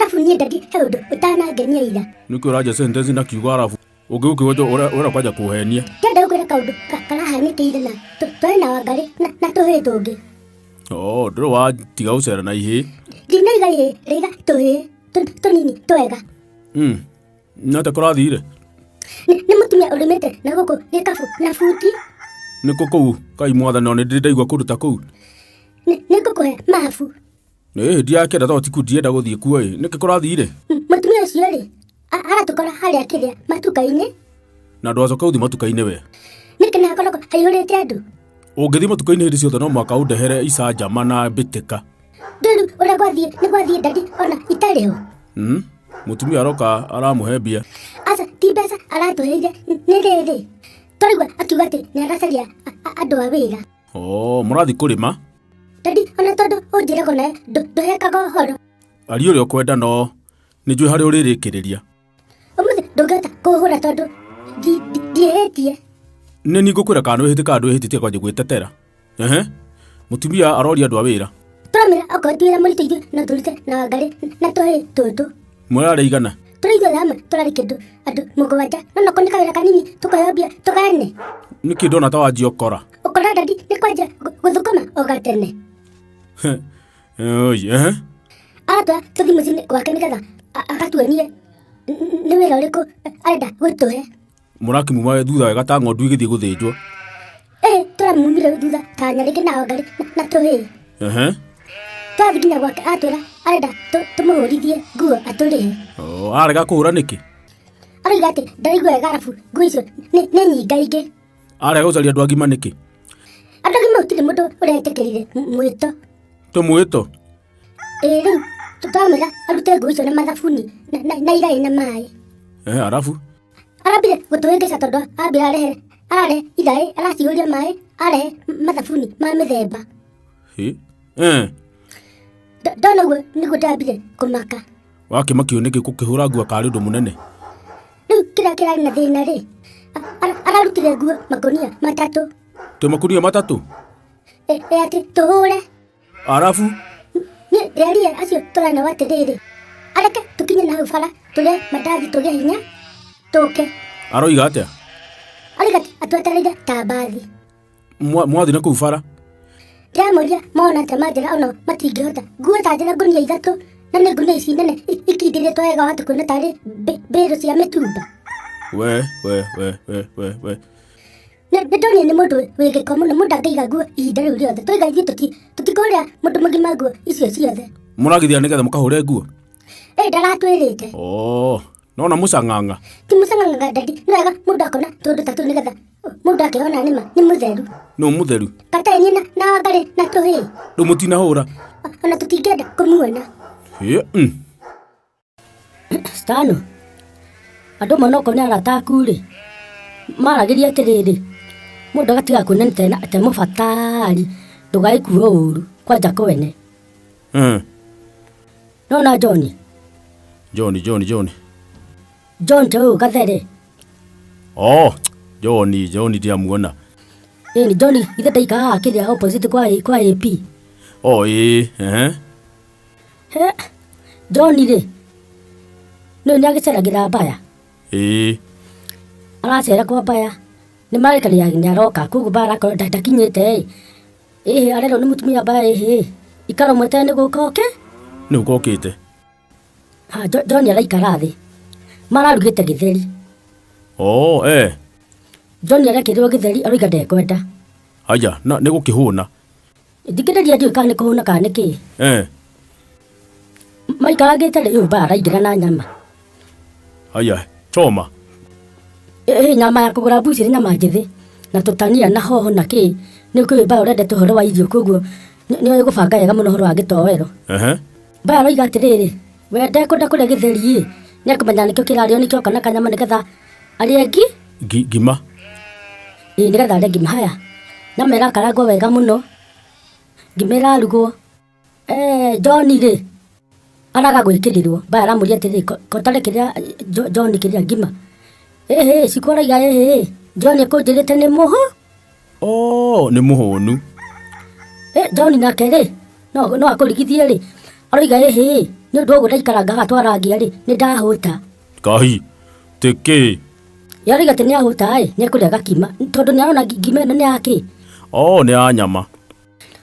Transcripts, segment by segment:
Arabu niĩ ndadi he ũndũ ũtanangenia ira. Nĩkĩ ũranja sentence na kiugo arabu? Ũngĩgũkĩgwo ũrenda kwanja kũhenia. Ndĩrenda gũkwĩra kaũndũ karahanĩkĩire na twarĩ na Wangarĩ na tũhĩĩ tũngĩ. Oh, ndũrĩ watiga gũcera na ihĩĩ. Ndinaiga ihĩĩ, ndaiga tũhĩĩ tũnini twega. Na atĩa kũrathire? Nĩ mũtumia ũrĩmĩte na gũkũ gĩkabũ na buti. Nĩkũ kũu? Kai mwathani ona nĩ ndĩ ndaigua kũndũ ta kũu. Nĩ ngũkũhe mabu. Ĩ ndiakĩenda tondũ ti kũu ndienda gũthiĩ kuo ĩ. Nĩkĩ kũrathire? Mũtumia ũcio rĩ, aratũkora harĩa kĩrĩa matuka-inĩ. Na ndũgacoke gũthiĩ matuka-inĩ we. Nĩkĩ na hakoragwo haihũrĩte andũ? Ũngĩthiĩ matuka-inĩ hĩndĩ ciothe no mũhaka ũndehere icanjama na mbĩtĩka. Ndũĩ rĩu ũrĩa gwathiĩ nĩ gwathiĩ ndadi ona itarĩ ho. Mũtumia aroka aramũhe mbia. Aca ti mbeca aratũheire nĩ rĩrĩ. Tũraigua akiuga atĩ nĩ aracaria andũ a wĩra. Oh, mũrathiĩ kũrĩma? Ndadi ona tondũ ũnjĩraga onawe ndũhekaga ũhoro. Aria ũrĩa ũkwenda no nĩ njũĩ harĩa ũrĩrĩkĩrĩria. Ũmũthĩ ndũngĩhota kũhũra tondũ ndiĩhĩtie. Nĩ niĩ ngũkwĩra kana nĩwĩhĩtie kana ndwĩhĩtie tiga kwanjia gwĩtetera. Ehe. Mũtumia aroria andũ a wĩra. Tũramĩra okorwo ti wĩra mũritũ ithuĩ no tũrute na Wangarĩ na tũhĩĩ tũtũ. Mũrarĩ aigana? Tũrĩ ithuothe hamwe tũrarĩ kĩndũ andũ mũgwanja no noko nĩ kawĩra kanini tũkaheo mbia tũgayane. Nĩkĩ ndona ta wanjia ũkora? Ũkora ndadi nĩ kwanjia gũthũkũma o gatene. Oi, ehe. Aratwara tũthiĩ mũciĩ gwake nĩgetha agatuonie nĩ wĩra ũrĩkũ arenda gũtũhe. Mũrakĩmuma thutha wega ta ng'ondu igĩthiĩ gũthĩnjwo. Ĩĩ tũramumire thutha ta nyarĩngĩ na Wangarĩ na tũhĩĩ. Ehe. Twathiĩ nginya gwake atwĩra arenda tũmũhũrithie nguo atũrĩhe. Oh, arega kũhũra nĩkĩ? Aroiga atĩ ndaraigua wega arabu nguo icio nĩ nyingaingĩ. Arega gũcaria andũ agima nĩkĩ? Andũ agima gũtirĩ mũndũ ũretĩkĩrire mwĩto. Tũmwĩto? Ĩĩ rĩu twamwĩra arute nguo icio na mathabuni na iraĩ na maĩ. Eh, arabu? Arambire gũtũhĩngĩca tondũ ambire arehe ararehe iraĩ aracihũria maĩ arehe mathabuni ma mĩthemba. Hĩ? Eh. Ndona ũguo nĩguo ndambire kũmaka. Wakĩmakio nĩkĩ gũkĩhũra nguo karĩ ũndũ mũnene? Rĩu kĩrĩa kĩrarĩ na thĩna rĩ, ararutire nguo makũnia matatũ. Twĩ makũnia matatũ? Ĩ atĩ tũhũre. Arabu? Niĩ ndĩrerire acio tũrarĩ nao atĩrĩrĩ, areke tũkinye na hau bara tũrĩe mandathi tũgĩe hinya tũke. Aroiga atĩa? Aroiga atĩ atwetereire ta mbathi. Mwathiĩ na kũu bara? Ndĩramũria mona atĩa manjĩra ona matingĩhota. Nguo ta njĩra ngũnia ithatũ na nĩ ngũnia ici nene ikindĩrĩtwo wega wahota kuona tarĩ mbĩrũ cia mĩtumba. We, we, we, we, we, we. Nĩ ndonire nĩ mũndũ wĩ gĩko mũno, mũndũ angĩiga nguo ihinda rĩu rĩothe. Tũiga ithuĩ tũtikũrĩa mũndũ mũgima nguo icio ciothe. Mũragithia nĩgetha mũkahũre nguo? Ĩ ndaratwĩrĩte. Oh, nona mũcang'ang'a. Ti mũcang'ang'a ndadi, nĩ wega mũndũ akona tũndũ ta tũu nĩgetha mũndũ akĩona nĩma nĩ mũtheru. Nũ mũtheru? Katarĩ niĩ na Wangarĩ na tũhĩĩ. Rĩu mũtinahũra? Ona tũtingĩenda kũmuona. Ĩ. Stano, andũ amwe onokorwo nĩ arata aku rĩ, maragĩria atĩrĩrĩ, mũndũ agatiga kuona ta e mũbatari, ndũgagĩkuo ũru kwanja kwene. Nĩwona John? John, John, John. John ta ũyũ gathere. Oh, John, John ndiamuona. Ĩni John ithe ndaikaraga haha kĩrĩa opposite kwa AP. Oh, ĩĩ, ehe. He, John rĩ, nĩũĩ nĩ agĩceragĩra mbaya? Ĩĩ. Aracera kwa mbaya, nĩ marĩkanĩra nĩ aroka, koguo mbaya arakorwo ndakinyĩte ĩ, ĩhĩ arerwo nĩ mũtumia mbaya ĩhĩ, ikara ũmweterere nĩ gũka oke. Nĩ gũka okĩte. Ha, John araikara thĩ, mararugĩte gĩtheri. Oh, eh. John arekĩrĩrwo gĩtheri aroiga ndekwenda. Haya, na nĩ gũkĩhũna. Thikĩrĩria ndiũĩ kana nĩ kũhũna kana nĩ kĩĩ. Eh. Maikarangĩte rĩ, rĩu mbara araingĩra na nyama. Haya, choma. Ĩ nyama ya kũgũra mbucĩrĩ nyama njĩthĩ na tũtania na hoho na kĩĩ. Nĩ ũkĩũĩ mbara ũrendete ũhoro wa irio koguo nĩ ũĩ gũbanga wega mũno ũhoro wa gĩtoero. Ehe. Mbara aroiga atĩrĩrĩ, we ndekwenda kũrĩa gĩtheri ĩ, nĩ ekũmenya nĩkĩo kĩrarĩo nĩkĩo oka na kanyama nĩgetha arĩe ngi Ngima. Ĩĩ nĩgetha arĩe ngima. Haya, nyama ĩrakarangwo wega mũno, ngima ĩrarugwo. Eh, John rĩ, araga gwĩkĩrĩrwo, mbaya aramũria atĩrĩrĩ, ko ũtarĩ kĩrĩa John kĩrĩa ngima? Ĩhĩ, Shiko arauga ĩhĩ, John ekũnjĩrĩte nĩ mũhũ. Oh, nĩ mũhũnu. Eh, John nake rĩ, no akũrigithie rĩ, aroiga ĩhĩ, Nĩ ũndũ ũguo ndaikaranga haha twarangia rĩ, nĩ ndahũta. Kahi tĩkĩ? Yarauga atĩ nĩ ahũta ĩ, nĩ ekũrĩa gakima tondũ nĩ arona ngima ĩno nĩ ya kĩ. Oh, nĩ ya nyama.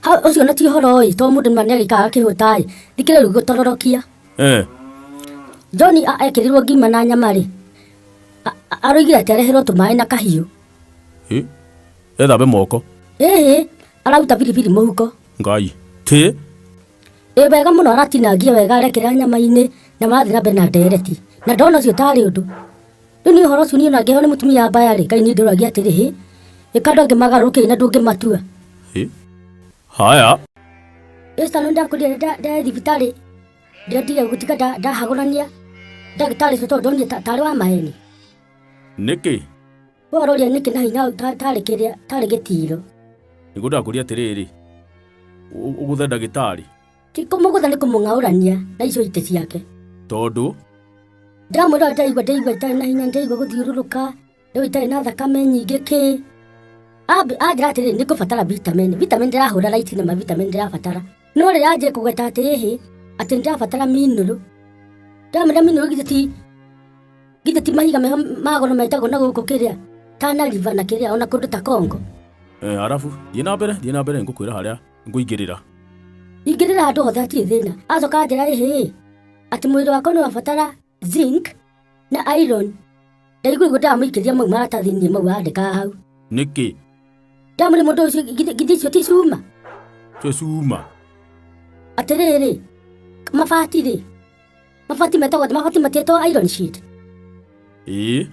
Ha ũcio na ti ũhoro ĩ, tondũ mũndũ nĩ agĩikaraga akĩhũta ĩ, thikĩrĩria rĩu gũtororokia. John ekĩrirwo ngima na nyama rĩ, aroigire atĩ areherwo tũmaĩ na kahiũ. Ĩ, ethambe moko. Ĩhĩ, araruta biribiri mũhuko. Ngai tĩ. Ĩ wega mũno, aratinangia wega arekĩra nyama-inĩ na marathiĩ na mbere na ndereti. Na ndona ũcio tarĩ ũndũ. Rĩu niĩ ũhoro ũcio niĩ ona ngĩheo nĩ mũtumia mbaya rĩ, Ngai niĩ ndĩũragia atĩrĩ, hĩ, ĩka andũ angĩ magarũrũkĩire na ndũngĩmatua. Ĩ haya. Esther, nĩ ndakwĩrire ndarĩ thibitarĩ ndĩrendire gũtiga ndahagũrania ndagĩtarĩ ũcio tondũ ndonire tarĩ wa maheni. Nĩkĩ? We ũroria nĩkĩ na hinya tarĩ kĩrĩa tarĩ gĩtiro. Nĩguo ndakũria atĩrĩrĩ, ũgũthe ndagĩtarĩ? Ti kũmũgũtha, nĩ kũmũng'aũrania na icio itĩ ciake. Tondũ ndĩramwĩra ndaigua itarĩ na hinya, ndaigua gũthiũrũrũka, rĩu itarĩ na thakame nyingĩ kĩ. Anjĩra atĩrĩrĩ, nĩ ngũbatara vitamin. Vitamin ndĩrahũra raiti na ma vitamin ndĩrabatara. No rĩrĩa anjie kũgweta atĩ ĩhĩ, atĩ nĩndĩrabatara mineral. Ndĩramwĩra mineral githĩ ti mahiga meho ma goro metagwo na gũkũ kĩrĩa Tana River na kĩrĩa ona kũndũ ta Congo. Arabu thiĩ na mbere, thiĩ na mbere, ngũkwĩra harĩa ngũingĩrĩra. Ingĩrĩra handũ hothe hatirĩ thĩna. Acoka anjĩra ĩhĩ, atĩ mwĩrĩ wakwa nĩ wabatara zinc na iron. Ndaigua ũguo ndamũikĩria mau maratathi-inĩ mau andĩkaga hau. Nĩkĩ? Ndamwĩra mũndũ ũcio githĩ icio ti cuma? Cio cuma. Atĩrĩrĩ, mabati rĩ, mabati metagwo atĩ mabati matiĩtagwo iron sheet. Ĩĩ.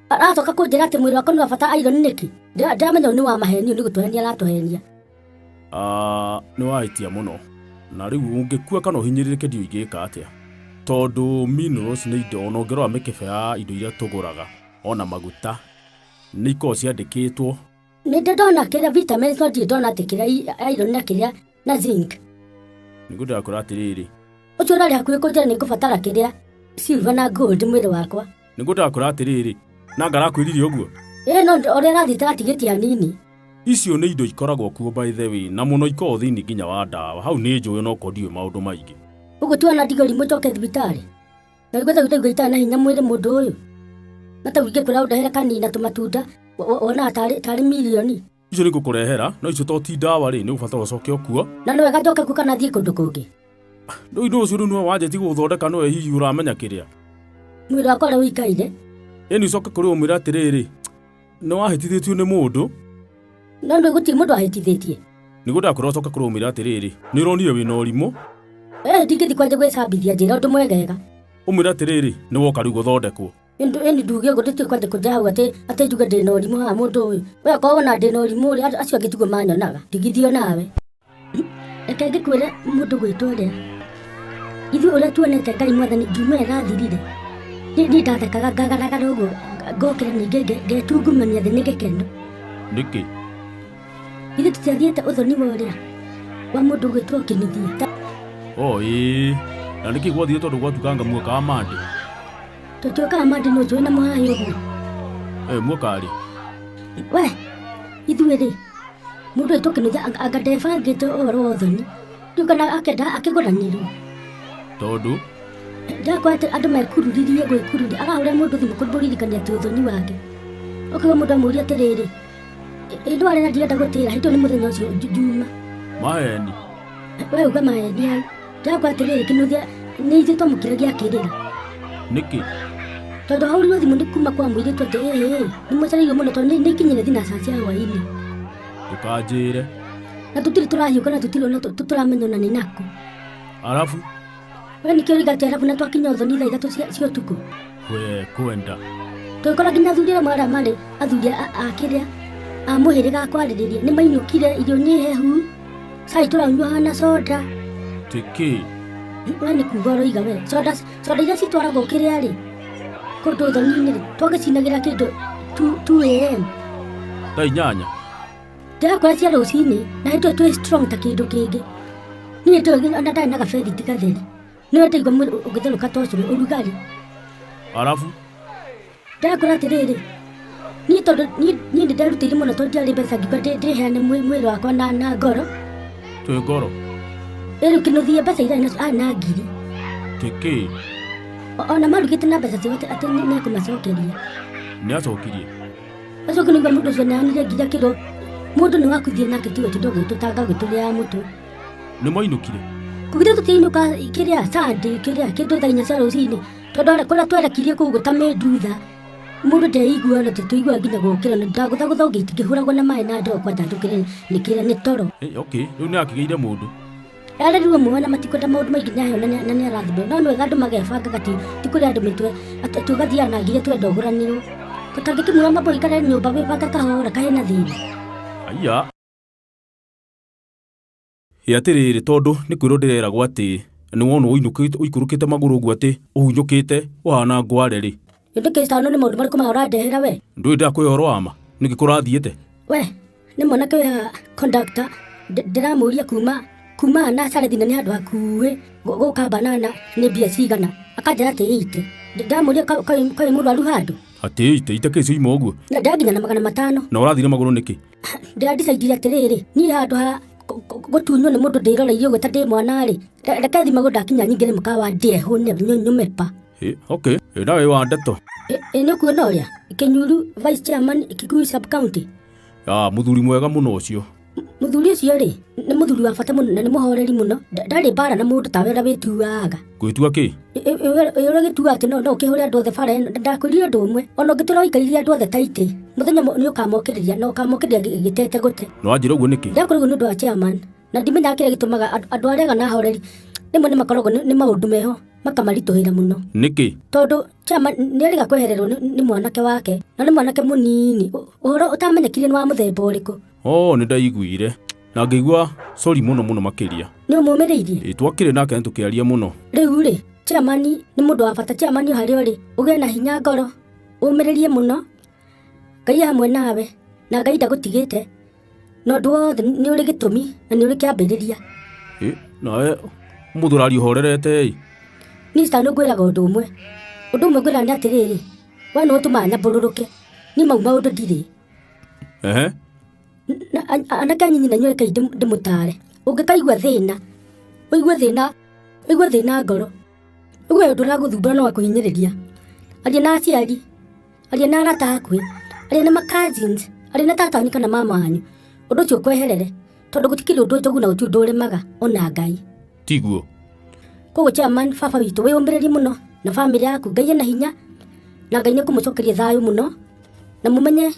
Aracoka kũnjĩra atĩ mwĩrĩ wakwa nĩ wabatara iron nĩkĩ? Ndĩramenya ũyũ nĩ wa maheni, ũyũ nĩ gũtũhenia aratũhenia. Nĩ wahĩtia mũno. Na rĩu ũngĩkua kana ũhinyĩrĩrĩke ndiũĩ ingĩka atĩa. Tondũ minerals nĩ indo ona ũngĩrora mĩkebe ya indo iria tũgũraga ona maguta nĩ ikoragwo ciandĩkĩtwo. Nĩ ndĩ ndona kĩrĩa vitamins, no ndirĩ ndona atĩ kĩrĩa iron na kĩrĩa na zinc. Nĩguo ndĩrakwĩra atĩrĩrĩ. Ũcio ũrarĩ hakuhĩ kũnjĩra nĩ ngũbatara kĩrĩa silver na gold mwĩrĩ wakwa. Nĩguo ndĩrakwĩra atĩrĩrĩ, na ngarakwĩrire ũguo. Ĩĩ, no ũrĩa arathiĩte atigĩtie hanini. Icio nĩ indo ikoragwo kuo by the way, na mũno ikoragwo thĩinĩ nginya wa ndawa. Hau nĩ njũĩ onokorwo ndiũĩ maũndũ maingĩ. Ũguo tuona ndigori mũcoke thibitarĩ. Na nĩguo ndaigua itarĩ na hinya mwĩrĩ mũndũ ũyũ. Na ta ingĩkwĩra ũndehere kanini na tũmatunda, wonaga tarĩ mirioni. Icio nĩ ngũkũrehera, no icio to ti ndawa rĩ, nĩ ũgũbatara ũcoke ũkuo. Na nĩ wega njoke kuo kana thiĩ kũndũ kũngĩ? Rĩu indo ũcio rĩu nĩwe wanjĩtie gũgũthondeka, nĩwe hihi ũramenya kĩrĩa. Mwĩrĩ wakwa ũrĩa ũikaire. Ĩni ũcoke kũrĩ ũmwĩre atĩrĩrĩ, nĩ wahĩtithĩtio nĩ mũndũ. No nĩ gũtirĩ mũndũ ahĩtithĩtie. Nĩguo ndakwĩra ũcoke kũrĩ ũmwĩre atĩrĩrĩ, nĩ ũronire wĩna ũrimũ. Ndingĩthiĩ kwanja gwĩcambithia, njĩra ũndũ mwegega. Ũmwĩre atĩrĩrĩ, nĩ woka rĩu gũthondekwo. Ĩni nduge ũguo ndĩtuĩ kwanja kũnja hau atĩ njuge ndĩna ũrimũ haha mũndũ ũyũ. We okorwo wona ndĩna ũrimũ rĩ, acio angĩ tiguo manyonaga. Ndigithio nawe. Reke ngĩkwĩre mũndũ gwĩtwo ũrĩa. Ithuĩ ũrĩa tuonete Ngai mwathani Juma ĩrathirire. Niĩ ndathekaga ngagaragara ũguo ngokĩra ningĩ ngetungumania thĩ nĩ gĩkeno. Nĩkĩ? Ithuĩ tũtiathiĩte ũthoni wa ũrĩa wa mũndũ gwĩtwo Kĩnuthia. Oh, ĩĩ. Na nĩkĩ gwathire tondũ gwatukanga muoka wa Mande? Tũtuĩkaga Mande no njũĩ na mũhahi ũguo. Muoka rĩ? We, ithuĩ rĩ, mũndũ wĩtwo Kĩnuthia anga ndebangĩte ũhoro wa ũthoni. Rĩu kana akenda akĩgũranĩrwo. Tondũ? Ndakora atĩ andũ mekururirie gwĩkururia. Arahũrĩra mũndũ thimũ kũmũririkania atĩ ũthoni wake. Ũkaigua mũndũ amũria atĩrĩrĩ, ĩ ndwarĩ na ndirenda gũtĩra, hĩndĩ ĩyo nĩ mũthenya ũcio Juma. Maheni. We uga maheni hau. Ndakora atĩrĩrĩ, Kĩnuthia nĩ ithuĩ twamũkĩragia akĩrĩra. Nĩkĩ? Tondũ ahũrirwo thimũ nĩ kuma kwa mũirĩtu atĩ ĩĩ, nĩ mwetereirwo mũno tondũ nĩ ikinyire thinaca cia hwaĩ-inĩ. Ndũkanjĩre. Na tũtirĩ tũrahiũka na tũtirĩ ona tũramenya ona nĩ nakũ. Arabu? We nĩkĩo ũroiga atĩ arabu na twakinya ũthoni thaa 3 cia ũtukũ. We kwenda. Tũgĩkora nginya athuri arĩa marĩa marĩ athuri a kĩrĩa a mũhĩrĩga a kwarĩrĩria nĩ mainũkire, irio nĩ hehu, cai tũranyua hana soda. Tĩkĩ? We nĩ kuga ũroiga we. Soda, soda iria citwaragwo kĩrĩa rĩ, kũndũ ũthoni-inĩ rĩ, twagĩcinagĩra kĩndũ 2 a.m. Thaa 8. Ndĩrakora cia rũcinĩ na hĩndĩ ĩyo twĩ strong ta kĩndũ kĩngĩ. Niĩ ndũĩ ona ndarĩ na gaberiti gatheri. Nĩwe ndaigua mwĩrĩ ũgĩtherũka ta ũcũrũ ũrugarĩ. Arabu? Ndĩrakora atĩrĩrĩ, niĩ tondũ niĩ nĩ nderutĩire mũno tondũ ndiarĩ mbeca ngiuga ndĩheane mwĩrĩ wakwa na ngoro. Twĩ ngoro? Ĩ rĩu Kĩnuthia mbeca iria arĩ nacio arĩ na ngiri. Atĩ kĩ? Ona marugĩte na mbeca ciao atĩ nĩ ekũmacokeria. Nĩ acokirie? Acoke nĩguo mũndũ ũcio nĩanire nginya kĩro mũndũ nĩ wakũthiĩ nake tiwe tondũ gũtũtanga gũtũrĩaga mũtwe. Nĩ mwainũkire? Kũgithĩ tũtiinũka kĩrĩa Sunday kĩrĩa kĩndũ thaa 4 cia rũcinĩ tondũ kũrĩa twerekirie kũu gũtamĩndutha mũndũ ndeiguaga na tũtũiguaga nginya gũkĩra na ndagũthagũtha ũngĩ itingĩhũragwo na maĩ na ndoo kwanja njũkĩre nĩ kĩrĩa nĩ toro. Hey, okay, rĩu nĩ akĩgĩire mũndũ. Arerirwo muoyo na matikwenda maũndũ maingĩ nĩaheo na nĩ arathimwo no nĩ wega andũ magebangaga ti ti kũrĩa andũ mĩtwe atĩ atĩ ũgathiaga na nginya twenda ũgũranĩrwo tũtangĩkĩmwĩra mambo ũikare nyũmba wĩbange kahora kaĩ na thĩna. Aya. Ĩ atĩrĩrĩ tondũ nĩ kwĩrwo ndĩreragwo atĩ nĩ wonwo ũinũkĩte ũikũrũkĩte magũrũ ũguo atĩ ũhunyũkĩte ũhana ngware rĩ. Ĩ nĩkĩ Stano nĩ maũndũ marĩkũ maya ũrandehera we? Ndũĩ ndĩrakũhe ũhoro wa ma nĩkĩ kũrathiĩte? We nĩ mwanake wĩ haha conductor ndĩramũria kuma kuma Nazarethi na nĩ handũ hakuhĩ gũka banana nĩ mbia cigana akanjĩra atĩ ite ndamũria kaĩ mũrwaru handũ. Atĩ ite ite kĩ ciuma ũguo? Na ndakinya na 500. Na ũrathire magũrũ nĩkĩ? Ndĩradicaidire atĩrĩrĩ niĩ handũ ha gũtunywo nĩ mũndũ ndĩroreirie ũguo ta ndĩ mwana rĩ reke thiĩ magũrũ ndakinya nyingĩre mũkawa ndĩe hũne nyume pa. Okay ĩ nawe wa ndeto. Ĩ nĩ ũkuona ũrĩa Kĩnyuru vice chairman Kikuyu sub county. Ah, mũthuri mwega mũno ũcio. Mũthuri ũcio rĩ nĩ mũthuri wa bata mũno na nĩ mũhoreri mũno ndarĩ mbara na mũndũ tawe ũrĩa wĩtuaga. Gwĩtua kĩ? Ũrĩa gĩtuaga atĩ no ũkĩhũre andũ othe bara ĩno ndakwĩrire ũndũ ũmwe ona ũngĩtũra ũikarĩire andũ othe ta itĩ mũthenya ũmwe nĩ ũkamokĩrĩria na ũkamokĩrĩria gĩtete gũte. Na wanjĩra ũguo nĩkĩ? Ndakwĩra ũguo nĩ ũndũ wa chairman na ndimenyaga kĩrĩa gĩtũmaga andũ arĩa ega na ahoreri rĩmwe nĩ makoragwo nĩ maũndũ meho makamaritũhĩra mũno. Nĩkĩ? Tondũ chairman nĩ erĩga kwehererwo nĩ mwanake wake na nĩ mwanake mũnini ũhoro ũtamenyekire nĩ wa mũthemba ũrĩkũ. Oh, nĩ ndaiguire na ngĩigua sorry mũno mũno makĩria. Nĩ ũmũmĩrĩirie? Ĩ twakĩrĩ nake nĩ tũkĩaria mũno. Rĩu rĩ chairman nĩ mũndũ wa bata chairman o harĩa ũrĩ ũgĩe na hinya ngoro ũmĩrĩrie mũno Ngai hamwe nawe na Ngai ndagũtigĩte na ũndũ wothe nĩ ũrĩ gĩtũmi na nĩ ũrĩ kĩambĩrĩria. Ĩ nawe mũndũ ũraria ũhorerete ĩ. Niĩ Stan ngwĩraga ũndũ ũmwe ũndũ ũmwe ngwĩraga nĩ atĩrĩrĩ we nĩwe ũtũmaga nyambũrũrũke niĩ mau maũndũ ndirĩ. Ehe. Anake anyinyi na inyuĩ rekei ndĩmũtare ũngĩkaigua thĩna ũigue thĩna ũigue thĩna ngoro ũigue ũndũ ũragũthumbũra no akũhinyĩrĩria aria na aciari aria na arata hakuhĩ aria na ma cousins aria na tata wanyu kana mama wanyu ũndũ ũcio ũkweherere tondũ gũtikĩrĩ ũndũ njogu na gũtirĩ ũndũ ũremaga ona Ngai. Tiguo. Koguo chairman baba witũ wĩyũmĩrĩrie mũno na bamĩrĩ yaku Ngai ena hinya na Ngai nĩ ekũmũcokeria thayũ mũno na mũmenye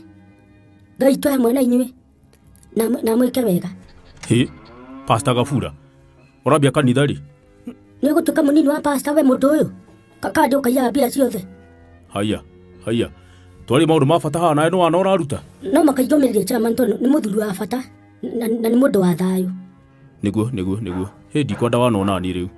Ngai twĩ hamwe na inyuĩ na mwĩke wega. Hĩ, Pastor Gabura ũrambia kanitha rĩ? Nĩ ũgũtuĩka mũnini wa pastor we mũndũ ũyũ kandi ũkaiyaga mbia ciothe. Haiya haiya twarie maũndũ ma bata haha nawe nĩ wana ũraruta. No makaingũmĩrĩria chairman tondũ nĩ mũthuri wa bata na nĩ mũndũ wa thayũ. Nĩguo nĩguo nĩguo hĩ ndikwenda wana onani rĩu.